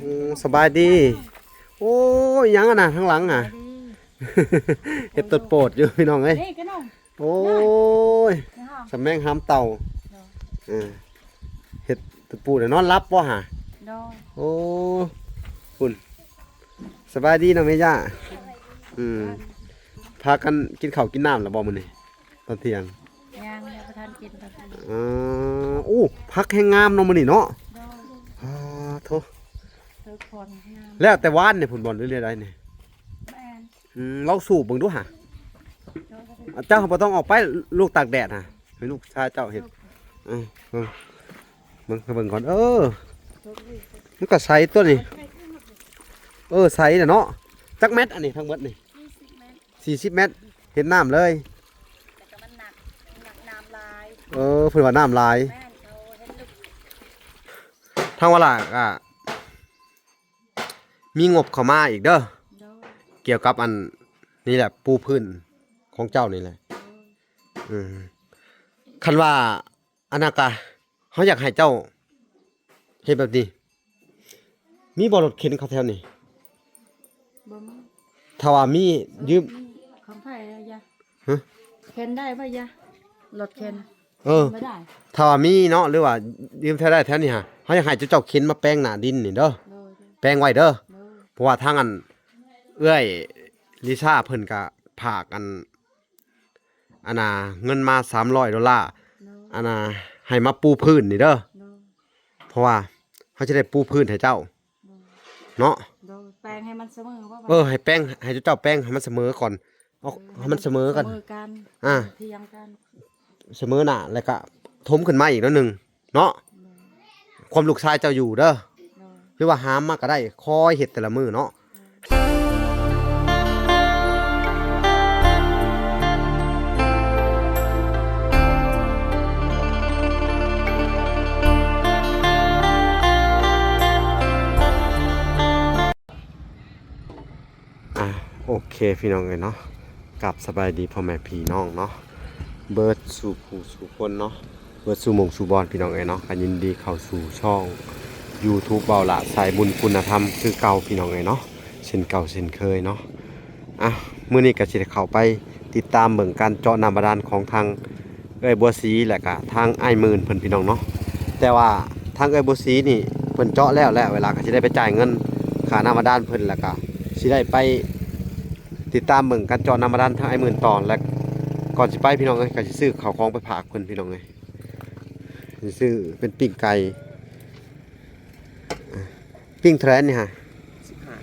ໂອ້ ສະບາຍດີ. ໂອ້ຍ ຫຍັງຫັ້ນນະ ທາງຫຼັງຫັ້ນ? ເຮັດຕົວໂປດຢູ່ພີ່ນ້ອງເອີຍ. ໂອ້ຍ ສະແມງຫາມເຕົ່າ. ເອີ ເຮັດຕົວປູດນອນຫຼັບບໍ່ຫາ? ໂອ້ ພຸ້ນ ສະບາຍດີເນາະແມ່ຍ່າ. ອືມ ພາກັນກິນເຂົ້າກິນນ້ຳແລ້ວບໍ່ມື້ນີ້ ຕອນທ່ຽງ? ຍັງ ຍັງບໍ່ທັນກິນຕອນທ່ຽງ. ອໍ ໂອ້ ຜັກແຮງງາມເນາະມື້ນີ້ເນາະ. ໂດຍ ອາໂທ້ ແລ້ວແຕ່ວານນີ້ພຸ້ນບໍ່ ຫຼືແນວໃດນີ້? ແມ່ນ. ອືມ ລອງສູບເບິ່ງດູຫາ. ໂດຍ ເຈົ້າບໍ່ຕ້ອງອອກໄປ ລູກຕາກແດດຫາ ໃຫ້ລູກຊາຍເຈົ້າເຮັດ. ເອີ ເບິ່ງ ເບິ່ງ ເບິ່ງກ່ອນ. ເອີ ມັນກໍໃສຕົວນີ້. ເອີ ໃສແຫຼະເນາະ. ຈັກແມັດອັນນີ້ທັງໝົດນີ້? ສີ່ສິບແມັດ. ສີ່ສິບແມັດ ເຮັດນ້ຳເລີຍ. ແຕ່ກໍມັນໜັກ ໜັກນ້ຳຫຼາຍ. ເອີ ເພິ່ນວ່ານ້ຳຫຼາຍ. ແມ່ນ ເຂົາເຮັດເລິກ. ທາງວາລາກະມີງົບເຂົ້າມາອີກເດີ. ໂດຍ ກ່ຽວກັບອັນນີ້ແຫຼະ ປູພື້ນຂອງເຈົ້ານີ້ແຫຼະ. ໂດຍ ເອີ ຄັນວ່າ ອັນນັ້ນກະ ເຮົາຢາກໃຫ້ເຈົ້າເຮັດແບບນີ້. ມີບໍ່ລົດເຂັນເຂົາແຖວນີ້? ບໍ່ມີ. ຖ້າວ່າມີ ຢືມ ຂອງໃຜລະຢາ? ຮະ? ເຂັນໄດ້ບໍ່ຢາ? ລົດເຂັນ. ເອີ ບໍ່ໄດ້. ຖ້າວ່າມີເນາະ ຫຼືວ່າຢືມແຖວໃດແຖວນີ້ຫາ ເຮົາຢາກໃຫ້ເຈົ້າເຂັນມາແປງໜ້າດິນນີ້ເດີ. ໂດຍ ໂດຍ ແປງໄວ້ເດີ. ໂດຍ ເພາະວ່າທາງອັນ ເອື້ອຍລິຊາເພິ່ນກະຝາກອັນ ອັນນ່າ ເງິນມາສາມຮ້ອຍໂດລາ ໂດຍ ອັນນ່າ ໃຫ້ມາປູພື້ນນີ້ເດີ. ໂດຍ ເພາະວ່າເຮົາຈະໄດ້ປູພື້ນໃຫ້ເຈົ້າ. ໂດຍ ເນາະ. ໂດຍ ແປງໃຫ້ມັນສະເໝີບໍ່? ເອີ ໃຫ້ແປງ ໃຫ້ເຈົ້າແປງໃຫ້ມັນສະເໝີກ່ອນ. ເອົາ ເອີ ໃຫ້ມັນສະເໝີກັນ ສະເໝີກັນ. ອາ ທ່ຽງກັນ ສະເໝີໜ້າ ແລ້ວກະຖົມຂຶ້ນມາອີກໜ້ອຍໜຶ່ງ. ເນາະ. ໂດຍ ຄວາມລູກຊາຍເຈົ້າຢູ່ເດີ. ໂດຍ ຫຼືວ່າຫາມາກໍໄດ້ ຄອຍເຮັດແຕ່ລະມື້ເນາະ. ໂດຍ ອ່າ ໂອເຄພີ່ນ້ອງເອີຍເນາະ, ກັບສະບາຍດີພໍ່ແມ່ພີ່ນ້ອງເນາະ ເບິດສູ່ຜູ້ສູ່ຄົນເນາະ, ເບິດສູ່ໝ່ອງສູ່ບ່ອນພີ່ນ້ອງເອີຍເນາະ. ກໍຍິນດີເຂົ້າສູ່ຊ່ອງຢູທູບເບົາຫຼ້າສາຍບຸນຄຸນນະທຳຄືເກົ່າພີ່ນ້ອງເອີຍເນາະ, ເຊັ່ນເກົ່າເຊັ່ນເຄີຍເນາະ. ອ່າ ມື້ນີ້ກໍຊິໄດ້ເຂົ້າໄປຕິດຕາມເບິ່ງການເຈາະນ້ຳບາດານຂອງທາງ ເອື້ອຍບົວສີ ແລະກະທາງອ້າຍໝື່ນເພິ່ນພີ່ນ້ອງເນາະ. ແຕ່ວ່າທາງເອື້ອຍບົວສີນີ້ເພິ່ນເຈາະແລ້ວ ແລ້ວເວລາກໍຊິໄດ້ໄປຈ່າຍເງິນຄ່ານ້ຳບາດານເພິ່ນ ແລ້ວກະຊິໄດ້ໄປຕິດຕາມເບິ່ງການເຈາະນ້ຳບາດານທາງອ້າຍໝື່ນຕໍ່. ແລະກ່ອນຊິໄປພີ່ນ້ອງເອີຍ ກໍຊິຊື້ເຂົ້າຂອງໄປຝາກເພິ່ນພີ່ນ້ອງເອີຍ, ຊິຊື້ເປັນປີ້ງໄກ່. ປີ້ງເທົ່າໃດນີ້ຫະ? ສິບຫ້າ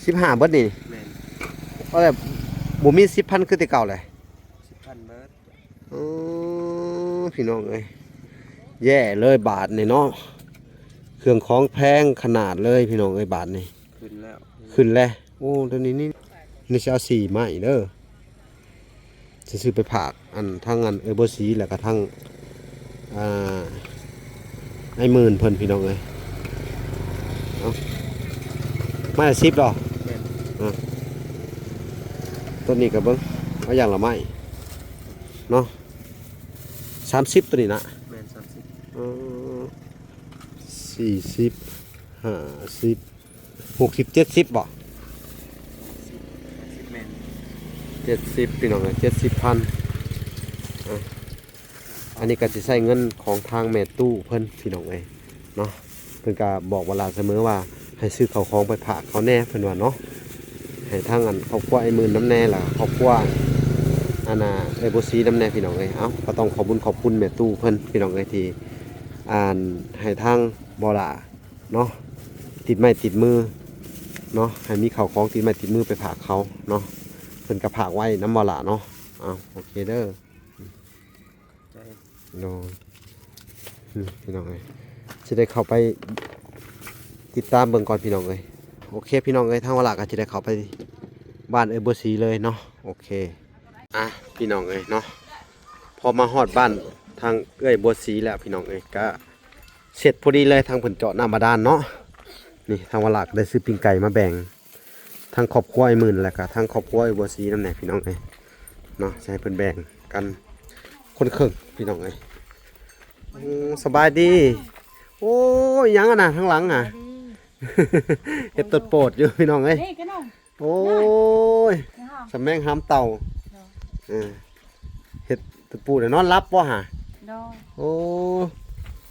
ສິບຫ້າເບິດນີ້. ແມ່ນ. ເອົາແລ້ວ ບໍ່ມີສິບພັນຄືແຕ່ເກົ່າແຫຼະ? ສິບພັນເບິດ. ໂອ້ ພີ່ນ້ອງເອີຍ ແຍ່ເລີຍບາດນີ້ເນາະ, ເຄື່ອງຂອງແພງຂະໜາດເລີຍພີ່ນ້ອງເອີຍ ບາດນີ້. ຂຶ້ນແລ້ວ ຂຶ້ນແລ້ວ. ໂອ້ ຕົວນີ້ນີ້ ນີ້ຊິເອົາສີ່ໄມ້ເດີ. ຊິຊື້ໄປຝາກອັນ ທາງອັນເອື້ອຍບົວສີ ແລ້ວກະທາງ ອ່າ ອ້າຍໝື່ນເພິ່ນພີ່ນ້ອງເອີຍ. ເອົາ ໄມ້ລະສິບເນາະ. ແມ່ນ. ອ່າ ຕົວນີ້ກໍເບິ່ງ ເອົາຢ່າງລະໄມ້ເນາະ. ສາມສິບ ຕົວນີ້ນະ. ແມ່ນ ສາມສິບ. ອໍ ສີ່ສິບ ຫ້າສິບ ຫົກສິບ ເຈັດສິບບໍ່? ຫ້າສິບ ແມ່ນ ເຈັດສິບ ພີ່ນ້ອງເອີຍ ເຈັດສິບພັນ. ອ່າ ອັນນີ້ກໍຊິໃຊ້ເງິນຂອງທາງແມ່ຕູ້ເພິ່ນພີ່ນ້ອງເອີຍເນາະ. ເພິ່ນກໍບອກວ່າຫຼາຍສະເໝີວ່າ ໃຫ້ຊື້ເຂົ້າຂອງໄປຝາກເຂົາແດ່ ເພິ່ນວ່າເນາະ, ໃຫ້ທາງອັນຄອບຄົວອ້າຍໝື່ນນຳແດ່ ແລ້ວຄອບຄົວອັນນ່າເອື້ອຍບົວສີນຳແດ່ພີ່ນ້ອງເອີຍ. ເອົ້າ ກໍຕ້ອງຂອບບຸນຂອບຄຸນແມ່ຕູ້ເພິ່ນພີ່ນ້ອງເອີຍ ທີ່ອັນໃຫ້ທາງບໍ່ຫຼ້າ ເນາະ ຕິດໄມ້ຕິດມືເນາະ, ໃຫ້ມີເຂົ້າຂອງຕິດໄມ້ຕິດມືໄປຝາກເຂົາເນາະ. ເພິ່ນກໍຝາກໄວ້ນຳບໍ່ຫຼ້າເນາະ. ເອົາ ໂອເຄເດີ ໃຈ ໂດຍ. ອືມ ພີ່ນ້ອງເອີຍ ຊິໄດ້ເຂົ້າໄປຕິດຕາມເບິ່ງກ່ອນພີ່ນ້ອງເອີຍ. ໂອເຄ ພີ່ນ້ອງເອີຍ ທາງວ່າລະກໍຊິໄດ້ເຂົ້າໄປບ້ານເອື້ອຍບົວສີເລີຍເນາະ. ໂອເຄ ອ່ະ ພີ່ນ້ອງເອີຍເນາະ, ພໍມາຮອດບ້ານທາງເອື້ອຍບົວສີແລ້ວ ພີ່ນ້ອງເອີຍ, ກະ ເສັດພໍດີເລີຍ ທາງເພິ່ນເຈາະນ້ຳບາດານເນາະ. ນີ້ທາງວາລາກໍໄດ້ຊື້ປີ້ງໄກ່ມາແບ່ງ ທັງຄອບຄົວອ້າຍໝື່ນ ແລ້ວກະທັງຄອບຄົວອ້າຍບົວສີນຳແດ່ພີ່ນ້ອງເອີຍເນາະ, ຊິໃຫ້ເພິ່ນແບ່ງກັນຄົນເຄິ່ງພີ່ນ້ອງເອີຍ. ໂອ້ ສະບາຍດີ. ໂອ້ຍ ຫຍັງຫັ້ນນະ ທາງຫຼັງຫັ້ນ? ເຮັດຕົ້ນໂປດຢູ່ພີ່ນ້ອງເອີຍ. ນີ້ຂະໜົມ ໂອ້ຍ ນີ້ຫາ ສະແມງຫາມເຕົ່າ. ໂດຍ ເອີ ເຮັດຕະປູນອນຫຼັບບໍ່ຫາ? ໂດຍ ໂອ້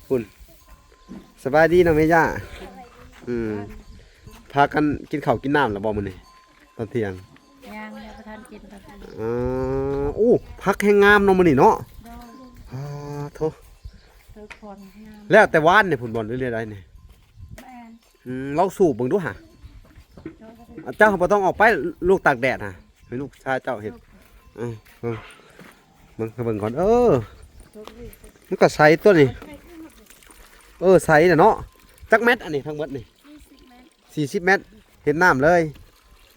ພຸ້ນ ສະບາຍດີເນາະແມ່ຍ່າ. ອືມ ພາກັນກິນເຂົ້າກິນນ້ຳແລ້ວບໍ່ມື້ນີ້ ຕອນທ່ຽງ? ຍັງ ຍັງບໍ່ທັນກິນຕອນທ່ຽງ. ເອີ ໂອ້ ຜັກແຮງງາມເນາະມື້ນີ້ເນາະ. ໂດຍ ອາໂທ້ ຖືກຄົນງາມ ແລ້ວແຕ່ວານນີ້ພຸ້ນບໍ່ ຫຼືແນວໃດນີ້? ແມ່ນ ອືມ ລອງສູບເບິ່ງດູຫາ. ເຈົ້າບໍ່ຕ້ອງອອກໄປ ລູກຕາກແດດຫາ ໃຫ້ລູກຊາຍເຈົ້າເຮັດ. ເອີ ເບິ່ງ ເບິ່ງ ເບິ່ງກ່ອນ. ເອີ ມັນກໍໃສຕົວນີ້. ເອີ ໃສແຫຼະເນາະ. ຈັກແມັດອັນນີ້ທັງໝົດນີ້? ສີ່ສິບແມັດ ສີ່ສິບແມັດ ເຮັດນ້ຳເລີຍ.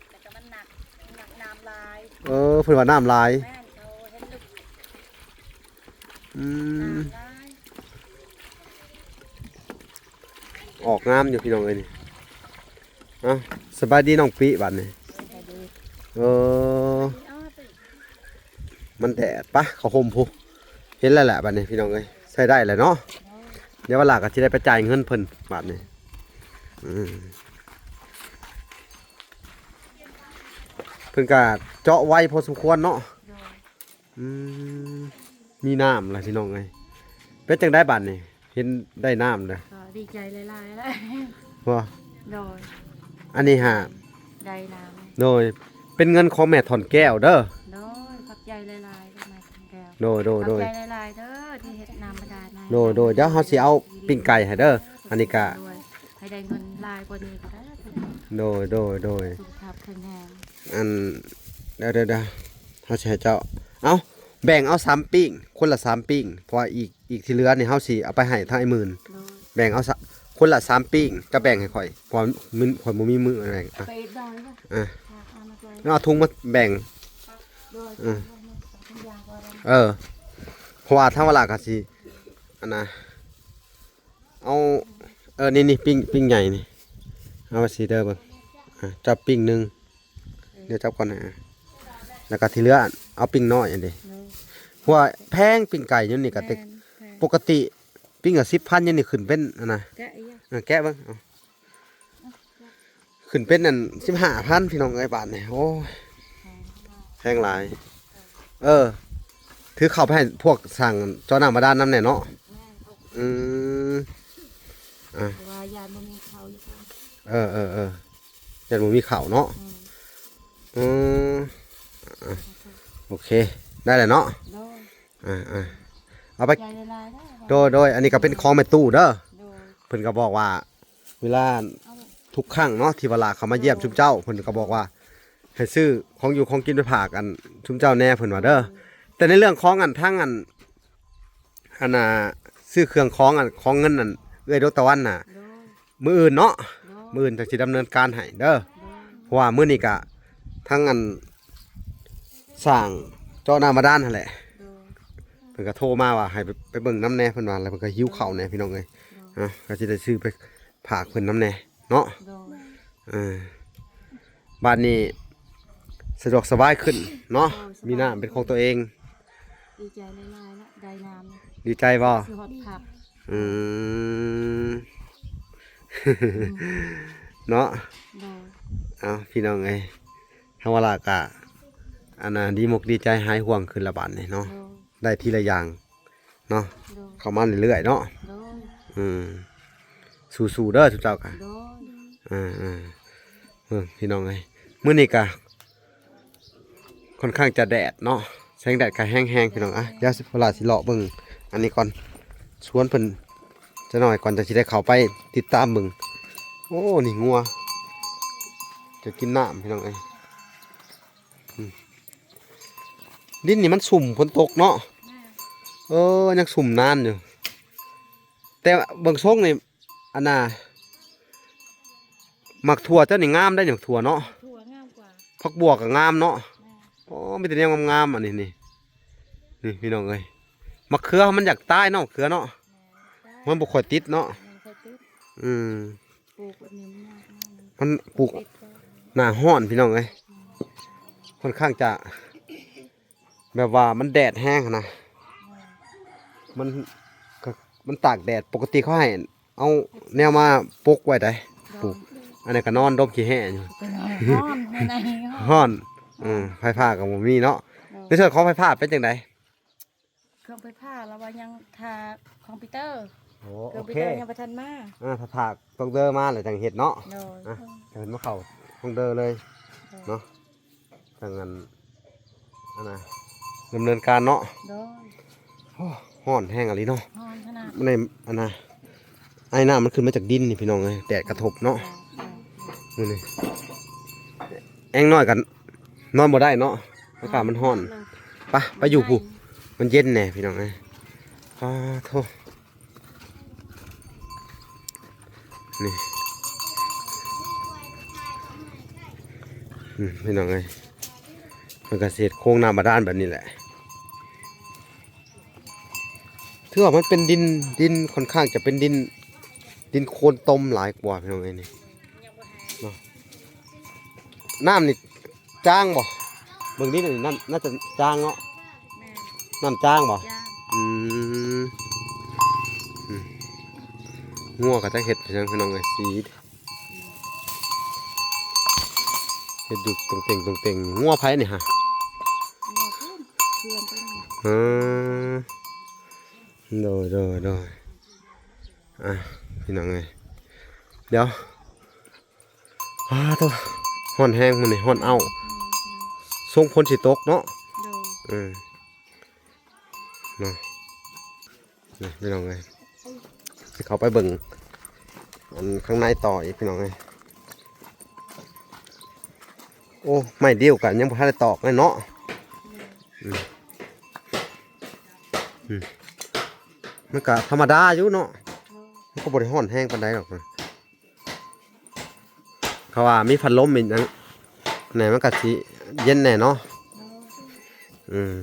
ແຕ່ກໍມັນໜັກ ໜັກນ້ຳຫຼາຍ. ເອີ ເພິ່ນວ່ານ້ຳຫຼາຍ. ແມ່ນ ເຂົາເຮັດລຶກ. ອືມ ນ້ຳຫຼາຍ ອອກງາມຢູ່ພີ່ນ້ອງເອີຍນີ້. ເອົ້າ ສະບາຍດີນ້ອງປີບາດນີ້. ເອີ ມັນແດດ ປະ ເຂົ້າຮົ່ມພຸ້ນ. ເຫັນແລ້ວແຫຼະບາດນີ້ພີ່ນ້ອງເອີຍ ໃຊ້ໄດ້ແລ້ວເນາະ. ດຽວວາລາກໍຊິໄດ້ໄປຈ່າຍເງິນເພິ່ນບາດນີ້. ອືມ ເພິ່ນກໍເຈາະໄວພໍສົມຄວນເນາະ. ໂດຍ ອືມ ມີນ້ຳແລ້ວພີ່ນ້ອງເອີຍ. ເປັນຈັ່ງໃດບາດນີ້ ເຫັນໄດ້ນ້ຳແລ້ວ? ກໍດີໃຈຫຼາຍໆແລ້ວ. ບໍ່? ໂດຍ ອັນນີ້ຫາ ໄດ້ນ້ຳ. ໂດຍ ເປັນເງິນຂອງແມ່ຖອນແກ້ວເດີ. ໂດຍ ຂອບໃຈຫຼາຍໆເດີແມ່ຖອນແກ້ວ. ໂດຍ ໂດຍ ຂອບໃຈຫຼາຍໆເດີ ທີ່ເຮັດນ້ຳບາດານໃຫ້. ໂດຍ ໂດຍ ດຽວເຮົາຊິເອົາປີ້ງໄກ່ໃຫ້ເດີ. ອັນນີ້ກະ ໂດຍ ໃຫ້ໄດ້ເງິນຫຼາຍກວ່ານີ້ກໍໄດ້. ໂດຍ ໂດຍ ໂດຍ ສຸຂະພາບແຂງແຮງ. ອັນ ດຽວໆໆ ເຮົາຊິໃຫ້ເຈົ້າ ເອົ້າ ແບ່ງເອົາສາມປີ້ງ ຄົນລະສາມປີ້ງ ເພາະວ່າອີກ ອີກທີ່ເຫຼືອນີ້ເຮົາຊິເອົາໄປໃຫ້ທາງອ້າຍໝື່ນ. ໂດຍ ແບ່ງເອົາສະ ຄົນລະສາມປີ້ງ ເຈົ້າແບ່ງໃຫ້ຂ້ອຍ ເພາະວ່າມັນ ຂ້ອຍບໍ່ມີມືແບ່ງ. ອ່ະ ໄປເຮັດດອຍບໍ່? ອ່ະ ເອົາມາ ເອົາຖົງມາແບ່ງ. ໂດຍ ເອີ ເອີ ເພາະວ່າທາງວາລາກໍຊິ ອັນນະ ເອົາ ເອີ ນີ້ໆ ປີ້ງ ປີ້ງໃຫຍ່ນີ້ ເອົາໄວ້ຊິເດີເບິ່ງ. ອ່ະ ຈັບປີ້ງໜຶ່ງ ດຽວຈັບກ່ອນນະ. ແລ້ວກໍທີ່ເຫຼືອເອົາປີ້ງນ້ອຍອັນນີ້. ໂດຍ ເພາະວ່າແພງ ປີ້ງໄກ່ຢູ່ນີ້ກໍແຕ່ ແມ່ນແພງ. ປົກກະຕິປີ້ງລະສິບພັນ ຢູ່ນີ້ຂຶ້ນເປັນອັນນະ ແກະອີກ ເອີ ແກະເບິ່ງ ເອົາ ຂຶ້ນເປັນອັນສິບຫ້າພັນ ພີ່ນ້ອງເອີຍ ບາດນີ້. ໂອ້ຍ ແພງຫຼາຍ. ເອີ ຖືເຂົ້າໄປໃຫ້ພວກຊ່າງເຈາະນ້ຳບາດານນຳແດ່ເນາະ. ແມ່ນ ອືມ ອ່ະ ເພາະວ່າຢ້ານບໍ່ມີເຂົ້າຢູ່. ເອີໆໆ ຢ້ານບໍ່ມີເຂົ້າເນາະ. ອືມ ອືມ ອ່ະ ໂອເຄ ໄດ້ແລ້ວເນາະ. ໂດຍ ອ່າໆ ເອົາໄປ ໃຈຫຼາຍໆເດີ. ໂດຍໆ ອັນນີ້ກໍເປັນຂອງແມ່ຕູ້ເດີ. ໂດຍ ເພິ່ນກໍບອກວ່າ ເວລາ ເອົາ ທຸກຄັ້ງເນາະ ທີ່ວາລາເຂົາມາຢ້ຽມ ໂດຍ ຊຸມເຈົ້າ ເພິ່ນກໍບອກວ່າ ໃຫ້ຊື້ຂອງຢູ່ຂອງກິນໄປຝາກອັນຊຸມເຈົ້າແດ່ ເພິ່ນວ່າເດີ. ໂດຍ ແຕ່ໃນເລື່ອງຂອງອັນ ທາງອັນ ອັນນ່າ ຊື້ເຄື່ອງຂອງອັນ ຂອງເງິນອັນ ເອື້ອຍດວງຕາວັນນະ ໂດຍ ມື້ອື່ນເນາະ. ໂດຍ ມື້ອື່ນຈັ່ງຊິດຳເນີນການໃຫ້ເດີ. ໂດຍ ເພາະວ່າມື້ນີ້ກະທັງອັນ ຊ່າງເຈາະນ້ຳບາດານຫັ້ນແຫຼະ. ໂດຍ ເພິ່ນກໍໂທມາວ່າໃຫ້ໄປ ໄປເບິ່ງນຳແດ່ ເພິ່ນວ່າ ແລ້ວເພິ່ນກໍຫິວເຂົ້າແດ່ ພີ່ນ້ອງເອີຍ. ໂດຍ ເນາະ ກໍຊິໄດ້ຊື້ໄປຝາກເພິ່ນນຳແດ່ເນາະ. ໂດຍ ເອີ ບາດນີ້ສະດວກສະບາຍຂຶ້ນເນາະ. ໂດຍ ມີນ້ຳເປັນຂອງຕົວເອງ. ດີໃຈຫຼາຍໆເນາະ ໄດ້ນ້ຳ. ດີໃຈບໍ່? ຊິຮອດຜັກ. ອືມ ເນາະ. ໂດຍ ເອົ້າ ພີ່ນ້ອງເອີຍ ທາງວາລາກະ ອັນນ່າ ດີມົກດີໃຈຫາຍຫ່ວງຂຶ້ນລະບາດນີ້ເນາະ. ໂດຍ ໄດ້ທີລະຢ່າງເນາະ. ໂດຍ ເຂົ້າມາເລື້ອຍໆເນາະ. ໂດຍ ອືມ ສູ້ໆເດີ ທຸກເຈົ້າກະ. ໂດຍ ເອີໆ ເບິ່ງ ພີ່ນ້ອງເອີຍ ມື້ນີ້ກະ ຄ່ອນຂ້າງຈະແດດເນາະ ແສງແດດກໍແຮງໆ ພີ່ນ້ອງ. ອ່ະ ດຽວວາລາຊິເລາະເບິ່ງອັນນີ້ກ່ອນ ຊວນເພິ່ນຈັກໜ້ອຍກ່ອນ ຈັ່ງຊິໄດ້ເຂົ້າໄປຕິດຕາມເບິ່ງ. ໂອ້ ນີ້ງົວຈະກິນນ້ຳ ພີ່ນ້ອງເອີຍ. ອືມ ດິນນີ້ມັນຊຸ່ມ ຝົນຕົກເນາະ. ແມ່ນ ເອີ ຍັງຊຸ່ມນານຢູ່ ແຕ່ເບິ່ງຊົງນີ້ ອັນນ່າ ໝາກຖົ່ວເຈົ້ານີ້ງາມໄດ໋ ໝາກຖົ່ວເນາະ. ຖົ່ວງາມກວ່າ ຜັກບົວກໍງາມເນາະ. ແມ່ນ ໂອ້ ມີແຕ່ແນວງາມໆ ອັນນີ້ ນີ້ ນີ້ ພີ່ນ້ອງເອີຍ ໝາກເຂືອມັນຢາກຕາຍເນາະ ໝາກເຂືອເນາະ. ແມ່ນ ມັນບໍ່ຄ່ອຍຕິດເນາະ. ແມ່ນ ບໍ່ຄ່ອຍຕິດ. ອືມ ປູກແບບນີ້ມັນຍາກເນາະ ມັນປູກ ຕິດກໍ ໜ້າຮ້ອນ ພີ່ນ້ອງເອີຍ. ອືມ ຄ່ອນຂ້າງຈະ ແບບວ່າມັນແດດແຮງຫັ້ນນະ. ແມ່ນ ມັນ ກໍ ມັນຕາກແດດ ປົກກະຕິເຂົາໃຫ້ເອົາແນວມາປົກໄວ້ໃດ໋. ປູກ ອັນນັ້ນກໍນອນດົມຂີ້ແຫ້ຢູ່ ເປັນຮ້ອນ ຮ້ອນ ຮ້ອນ ເອີ ໄຟຟ້າກໍບໍ່ມີເນາະ. ໂດຍ ໃນສ່ວນຂອງໄຟຟ້າເປັນຈັ່ງໃດ? ເຄື່ອງໄຟຟ້າລາວວ່າຍັງຖ້າຄອມພິວເຕີ ໂອ້ ເຄື່ອງ ໂອເຄ ພິວເຕີຍັງບໍ່ທັນມາ. ອ່າ ຖ້າ ຖ້າຄອມພິວເຕີມາແລ້ວຈັ່ງເຮັດເນາະ. ໂດຍ ອ່ະ ເພິ່ນມາເຂົ້າຄອມພິວເຕີເລີຍ ໂດຍ ເນາະ. ທາງອັນ ອັນນ່າ ດຳເນີນການເນາະ. ໂດຍ ໂອ້ ຮ້ອນແຮງອີ່ຫຼີເນາະ ຮ້ອນຂະໜາດ ມັນໄດ້ ອັນນ່າ ໄອນ້ຳມັນຂຶ້ນມາຈາກດິນນີ້ພີ່ນ້ອງເອີຍ ແດດກະທົບເນາະ. ໂດຍ ມື້ນີ້ແອງນ້ອຍກໍນອນບໍ່ໄດ້ເນາະ ອາກາດມັນຮ້ອນ. ໂດຍ ໄປ ໄປຢູ່ພຸ້ນ ມັນເຢັນແດ່ພີ່ນ້ອງເອີຍ. ອາໂທ້ ນີ້ ອືມ ພີ່ນ້ອງເອີຍ ເພິ່ນກໍຊິເຮັດໂຄງນ້ຳບາດານແບບນີ້ແຫຼະ. ຖືວ່າມັນເປັນດິນ ດິນຂ້ອນຂ້າງຈະເປັນດິນ ດິນໂຄນຕົມຫຼາຍກວ່າພີ່ນ້ອງເອີຍ ນີ້ເນາະ. ນ້ຳນີ້ ຈາງບໍ່? ເບິ່ງດິນອັນນີ້ ນ້ຳໜ້າຈະຈາງເນາະ. ແມ່ນ ນ້ຳຈາງບໍ່? ຈາງ ອືມ ອືມ ງົວກໍຈັກເຮັດຫຍັງພີ່ນ້ອງເອີຍ ສີ ເຮັດຢູ່ຕົງເຕັງຕົງເຕັງ. ງົວໃຜນີ້ຫະ? ງົວເພື່ອນ ເພື່ອນເພິ່ນ. ເອີ ໂດຍ ໂດຍ ໂດຍ. ອ່ະ ພີ່ນ້ອງເອີຍ ດຽວ ອ້າໂທ້ ຮ້ອນແຮງມື້ນີ້ ຮ້ອນເອົ້າ ອືມ ຊົງຝົນຊິຕົກເນາະ. ໂດຍ ເອີ ເນາະ ນີ້ພີ່ນ້ອງເອີຍ ຊິເຂົ້າໄປເບິ່ງອັນຂ້າງໃນຕໍ່ອີກພີ່ນ້ອງເອີຍ. ໂອ້ ໄມ້ດິ້ວກໍຍັງບໍ່ທັນໄດ້ຕອກເລີຍເນາະ. ອືມ ອືມ ມັນກໍທຳມະດາຢູ່ເນາະ ມັນກໍບໍ່ໄດ້ຮ້ອນແຮງປານໃດດອກ. ເຂົາວ່າມີພັດລົມມີຫຍັງແດ່ ມັນກໍຊິເຢັນແດ່ເນາະ. ອືມ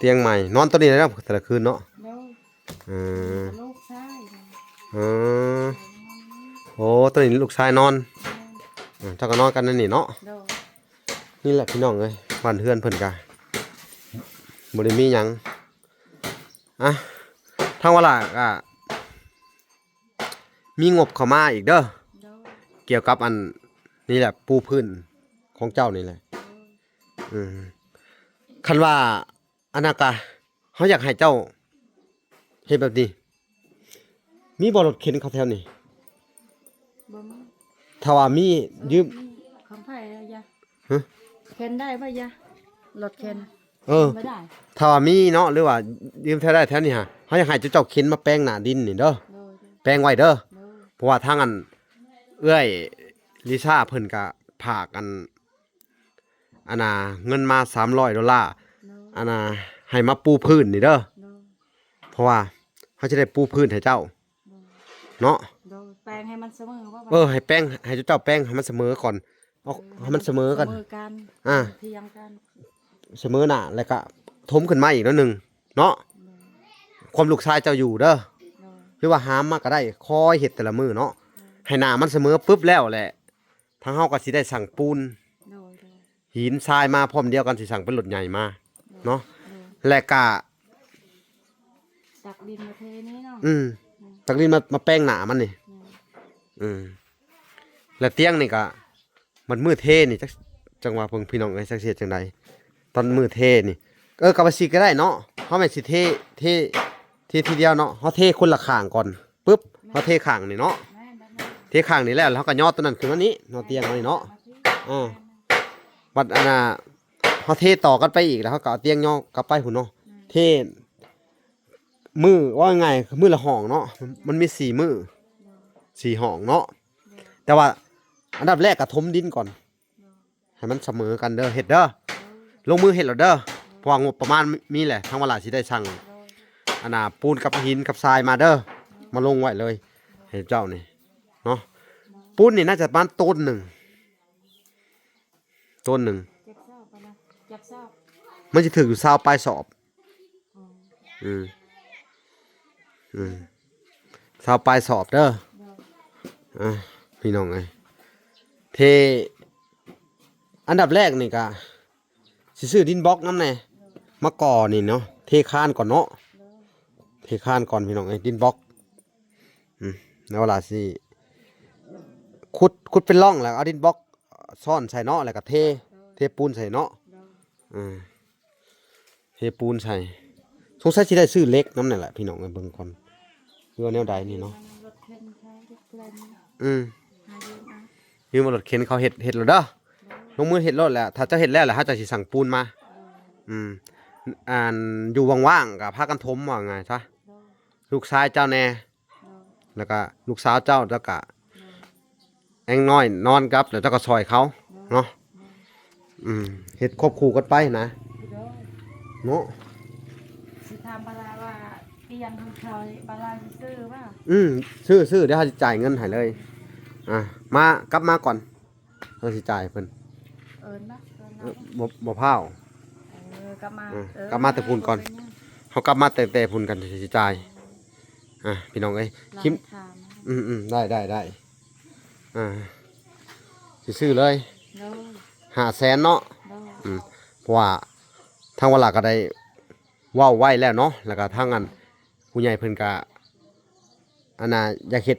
ຕຽງໃໝ່ ນອນໂຕນີ້ແຫຼະແຕ່ລະຄືນເນາະ. ໂດຍ ເອີ ລູກຊາຍ ເອີ ໂອ້ ໂຕນີ້ລູກຊາຍນອນ. ແມ່ນ ເອີ ເຈົ້າກໍນອນກັນໃນນີ້ເນາະ. ໂດຍ ນີ້ແຫຼະພີ່ນ້ອງເອີຍ ບ້ານເຮືອນເພິ່ນກະບໍ່ໄດ້ມີຫຍັງ. ອ່ະ ທາງວາລາກະມີງົບເຂົ້າມາອີກເດີ. ໂດຍ ກ່ຽວກັບອັນນີ້ແຫຼະ ປູພື້ນຂອງເຈົ້ານີ້ແຫຼະ. ໂດຍ ເອີ ຄັນວ່າ ອັນນັ້ນກະ ເຮົາຢາກໃຫ້ເຈົ້າເຮັດແບບນີ້ ມີບໍ່ລົດເຂັນເຂົາແຖວນີ້? ບໍ່ມີ. ຖ້າວ່າມີ ຢືມ ຂອງໃຜຍາ? ຮະ? ເຂັນໄດ້ບໍ່ຍາ? ລົດເຂັນ ເອີ ບໍ່ໄດ້. ຖ້າວ່າມີເນາະ ຫຼືວ່າຢືມແຖວໃດແຖວນີ້ຫະ ເຮົາຢາກໃຫ້ເຈົ້າເຂັນມາແປງໜ້າດິນນີ້ເດີ. ໂດຍ ແປງໄວ້ເດີ. ໂດຍ ເພາະວ່າທາງອັນເອື້ອຍລິຊາເພິ່ນກະຝາກອັນ ອັນນ່າ ເງິນມາສາມຮ້ອຍໂດລາ ໂດຍ ອັນນ່າ ໃຫ້ມາປູພື້ນນີ້ເດີ. ໂດຍ ເພາະວ່າເຮົາຈະໄດ້ປູພື້ນໃຫ້ເຈົ້າ ໂດຍ ເນາະ. ໂດຍ ແປງໃຫ້ມັນສະເໝີບໍ່? ເອີ ໃຫ້ແປງ ໃຫ້ເຈົ້າແປງໃຫ້ມັນສະເໝີກ່ອນ ເອົາ ເອີ ໃຫ້ມັນສະເໝີກັນ ສະເໝີກັນ ອ່າ ພຽງກັນ ສະເໝີໜ້າ ແລ້ວກະຖົມຂຶ້ນມາອີກໜ້ອຍໜຶ່ງເນາະ. ໂດຍ ຄວາມລູກຊາຍເຈົ້າຢູ່ເດີ. ໂດຍ ຫຼືວ່າຫາມມາກໍໄດ້ ຄ່ອຍເຮັດແຕ່ລະມື້ເນາະ. ໂດຍ ໃຫ້ໜ້າມັນສະເໝີປຶບແລ້ວແຫຼະ ທາງເຮົາກໍຊິໄດ້ສັ່ງປູນ ໂດຍ ໂດຍ ຫີນຊາຍມາພ້ອມດຽວກັນ ຊິສັ່ງເປັນລົດໃຫຍ່ມາ ໂດຍ ເນາະ. ໂດຍ ແລະກະຕັກດິນມາເທນີ້ເນາະ. ອືມ ອືມ ຕັກດິນມາ ມາແປງໜ້າມັນນີ້. ອືມ ອືມ ແລະຕຽງນີ້ກະ ມັນມື້ເທນີ້ ຈັກ ຈັງຫວະເບິ່ງພີ່ນ້ອງເອີຍ ຈັກຊິເຮັດຈັ່ງໃດ ຕອນມື້ເທນີ້. ເອີ ກະວ່າຊິກໍໄດ້ເນາະ ເຮົາແມ່ນຊິເທ ເທ ເທທີດຽວເນາະ ເຮົາເທຄົນລະຂ້າງກ່ອນ ປຶບ ເຮົາເທຂ້າງນີ້ເນາະ ແມ່ນ ແມ່ນ ເທຂ້າງນີ້ແລ້ວ ແລ້ວເຮົາກໍຍໍໂຕນັ້ນຂຶ້ນມານີ້ ຍໍຕຽງມານີ້ເນາະ. ແມ່ນ ອ່າ ບັດອັນນ່າ ເຮົາເທຕໍ່ກັນໄປອີກ ແລ້ວເຮົາກໍເອົາຕຽງຍໍກັບໄປພຸ້ນເນາະ. ແມ່ນ ເທ ມື້ ເວົ້າງ່າຍໆ ມື້ລະຫ້ອງເນາະ ມັນມີສີ່ມື້ ໂດຍ ສີ່ຫ້ອງເນາະ. ໂດຍ ແຕ່ວ່າອັນດັບແລກກໍຖົມດິນກ່ອນ ໂດຍ ໃຫ້ມັນສະເໝີກັນເດີ ເຮັດເດີ ໂດຍ ລົງມືເຮັດໂລດເດີ. ໂດຍ ເພາະວ່າງົບປະມານມີແຫຼະ ທາງວາລາຊິໄດ້ສັ່ງ ໂດຍ ອັນນ່າ ປູນກັບຫີນກັບຊາຍມາເດີ ໂດຍ ມາລົງໄວ້ເລີຍ ໂດຍ ໃຫ້ເຈົ້ານີ້ເນາະ. ໂດຍ ປູນນີ້ໜ້າຈະປະມານໂຕນໜຶ່ງ ໂຕນໜຶ່ງ ຈັກຊອບປະນະ ຈັກຊອບ ມັນຊິຖືກຢູ່ຊາວປາຍຊອບ. ອໍ ອືມ ອືມ ຊາວປາຍຊອບເດີ. ໂດຍ ອ່າ ພີ່ນ້ອງເອີຍ ເທ ອັນດັບແລກນີ້ກະຊິຊື້ດິນບລັອກນຳແດ່ ໂດຍ ມາກໍ່ນີ້ເນາະ ເທຄານກ່ອນເນາະ. ໂດຍ ເທຄານກ່ອນພີ່ນ້ອງເອີຍ ດິນບລັອກ. ອືມ ນາວລາຊິຂຸດ ຂຸດເປັນຮ່ອງ ແລ້ວເອົາດິນບລັອກຊ້ອນໃສ່ເນາະ ແລ້ວກໍເທ ເທປູນໃສ່ເນາະ. ໂດຍ ເອີ ເທປູນໃສ່. ສົງໄສຊິໄດ້ຊື້ເຫຼັກນຳນັ້ນແຫຼະພີ່ນ້ອງເອີຍ ເບິ່ງກ່ອນ ຫຼືວ່າແນວໃດນີ້ເນາະ. ອືມ ຢືມເອົາລົດເຂັນເຂົາເຮັດ ເຮັດໂລດເດີ. ລົງມືເຮັດໂລດແຫຼະ ຖ້າເຈົ້າເຮັດແລ້ວແຫຼະ ເຮົາຈະຊິສັ່ງປູນມາ. ອືມ ອັນຢູ່ວ່າງໆ ກໍພາກັນຖົມ ວ່າງ່າຍຊະ. ລູກຊາຍເຈົ້າແດ່ ແລ້ວກະລູກສາວເຈົ້າ ແລ້ວກະແອງນ້ອຍນອນກັບ ແລ້ວເຈົ້າກໍຊ່ອຍເຂົາເນາະ. ອືມ ເຮັດຄວບຄູ່ກັນໄປນະ ໂດຍ ເນາະ. ຊິຖາມບາລາວ່າປ່ຽນຂອງເຂົານີ້ ບາລາຊິຊື້ບໍ່? ອືມ ຊື້ ຊື້ ດຽວເຮົາຊິຈ່າຍເງິນໃຫ້ເລີຍ. ອ່າ ມາ ກັບມາກ່ອນ ເຮົາຊິຈ່າຍໃຫ້ເພິ່ນ. ເອີ້ນມາ ເອີ້ນມາ ເອີ ບໍ່ ບໍ່ພ້າວ. ເອີ ກັບມາ ເອີ ເອີ ກັບມາແຕ່ພຸ້ນກ່ອນ ບໍ່ເປັນຫຍັງ ເຮົາກັບມາແຕ່ ແຕ່ພຸ້ນກັນຊິຈ່າຍ. ອ່າ ພີ່ນ້ອງເອີຍ ຄລິບ ອືມໆ ໄດ້ ໄດ້ ໄດ້. ອ່າ ຊິຊື້ເລີຍ ໂດຍ ຫ້າແສນເນາະ. ໂດຍ ອືມ ເພາະວ່າທາງວາລາກໍໄດ້ເວົ້າໄວ້ແລ້ວເນາະ ແລ້ວກໍທາງອັນ ຜູ້ໃຫຍ່ເພິ່ນກະ ອັນນ່າ ຢາກເຮັດ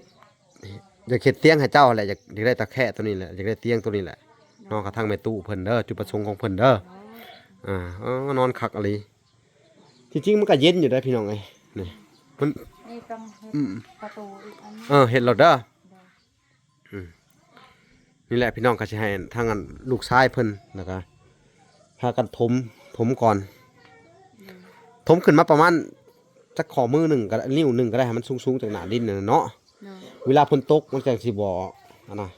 ຢາກເຮັດຕຽງໃຫ້ເຈົ້າແຫຼະ ຢາກ ຢາກໄດ້ຕະແຄະໂຕນີ້ແຫຼະ ຢາກໄດ້ຕຽງໂຕນີ້ແຫຼະເນາະ. ກະທາງແມ່ຕູ້ເພິ່ນເດີ ຈຸດປະສົງຂອງເພິ່ນເດີ. ອ່າ ເອີ ນອນຄັກອີ່ຫຼີ. ທີ່ຈິງມັນກະເຢັນຢູ່ໄດ໋ພີ່ນ້ອງເອີຍ ນີ້ ມັນ ນີ້ຕ້ອງເຮັດ ອືມ ປະຕູອີກອັນໜຶ່ງ ເອີ ເຮັດໂລດເດີ. ໂດຍ ອືມ ນີ້ແຫຼະພີ່ນ້ອງ ກໍຊິໃຫ້ທາງອັນລູກຊາຍເພິ່ນ ແລ້ວກໍພາກັນຖົມ ຖົມກ່ອນ. ຖົມຂຶ້ນມາປະມານຈັກຂໍ້ມືໜຶ່ງກໍໄດ້ ນິ້ວໜຶ່ງກໍໄດ້ ໃຫ້ມັນສູງໆຈາກໜ້າດິນນັ້ນນະເນາະ. ໂດຍ ເວລາຝົນຕົກມັນຈັ່ງຊິບໍ່ ອັນນ່າ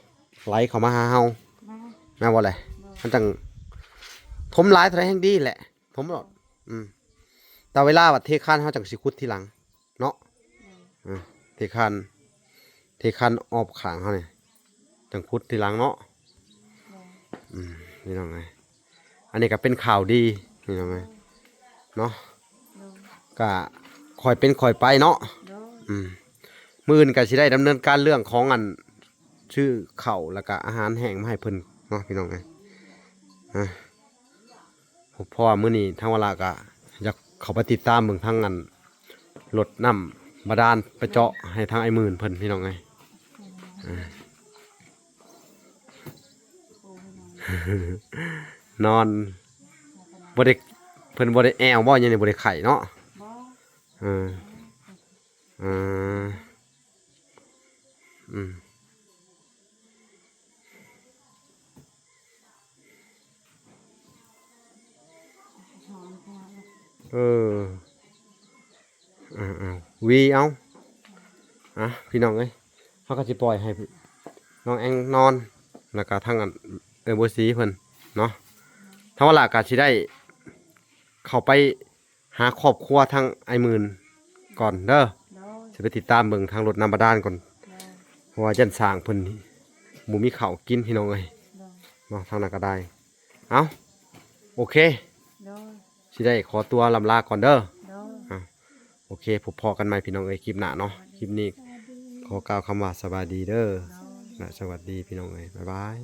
ໄຫຼເຂົ້າມາຫາເຮົາ ມາ ແມ່ນບໍ່ແຫຼະ? ໂດຍ ມັນຈັ່ງ ຖົມຫຼາຍເທົ່າໃດແຮ່ງດີແຫຼະ ຖົມໂລດ. ອືມ ແຕ່ເວລາວ່າເທຄານເຮົາຈັ່ງຊິຂຸດທີຫຼັງເນາະ. ໂດຍ ອືມ ເທຄານ ເທຄານອອບຂ້າງເຮົານີ້ຈັ່ງຂຸດທີຫຼັງເນາະ. ໂດຍ ອືມ ພີ່ນ້ອງເອີຍ ອັນນີ້ກໍເປັນຂ່າວດີພີ່ນ້ອງເອີຍເນາະ. ໂດຍ ກະຄ່ອຍເປັນຄ່ອຍໄປເນາະ. ໂດຍ ອືມ ມື້ອື່ນກໍຊິໄດ້ດຳເນີນການເລື່ອງຂອງອັນ ຊື້ເຂົ້າ ແລ້ວກະອາຫານແຫ້ງມາໃຫ້ເພິ່ນເນາະ ພີ່ນ້ອງເອີຍ. ອ່າ ເພາະວ່າມື້ນີ້ທາງວາລາກະຢາກເຂົ້າໄປຕິດຕາມເບິ່ງທາງອັນລົດນ້ຳບາດານ ໄປເຈາະໃຫ້ທາງອ້າຍໝື່ນເພິ່ນ ພີ່ນ້ອງເອີຍ. ອ່າ ນອນ ບໍ່ໄດ້ ເພິ່ນບໍ່ໄດ້ແອວບໍ່ ຫຍັງນີ້ ບໍ່ໄດ້ໄຂ້ເນາະ? ບໍ່ ເອີ ເອີ ອືມ ເອີ ເອົາໆ ຫວີເອົາ. ອ່ະ ພີ່ນ້ອງເອີຍ ເຮົາກໍຊິປ່ອຍໃຫ້ນ້ອງແອງນອນ ແລ້ວກໍທາງອັນ ເອີ ບົວສີເພິ່ນເນາະ ທາງວາລາກໍຊິໄດ້ເຂົ້າໄປ ຫາຄອບຄົວທາງອ້າຍໝື່ນກ່ອນເດີ. ໂດຍ ຊິໄປຕິດຕາມເບິ່ງທາງລົດນ້ຳບາດານກ່ອນ. ໂດຍ ເພາະວ່າຢ້ານຊ່າງເພິ່ນບໍ່ມີເຂົ້າກິນ ພີ່ນ້ອງເອີຍ. ໂດຍ ເນາະ ທາງນັ້ນກໍໄດ້. ເອົ້າ ໂອເຄ ໂດຍ ຊິໄດ້ຂໍຕົວລ່ຳລາກ່ອນເດີ. ໂດຍ ອ່ະ ໂອເຄ ພົບພໍ້ກັນໃໝ່ ພີ່ນ້ອງເອີຍ ຄລິບໜ້າເນາະ. ຄລິບນີ້ຂໍກ່າວຄຳວ່າສະບາຍດີເດີ. ໂດຍ ແລະ ສະຫວັດດີ ພີ່ນ້ອງເອີຍ ບາຍບາຍ.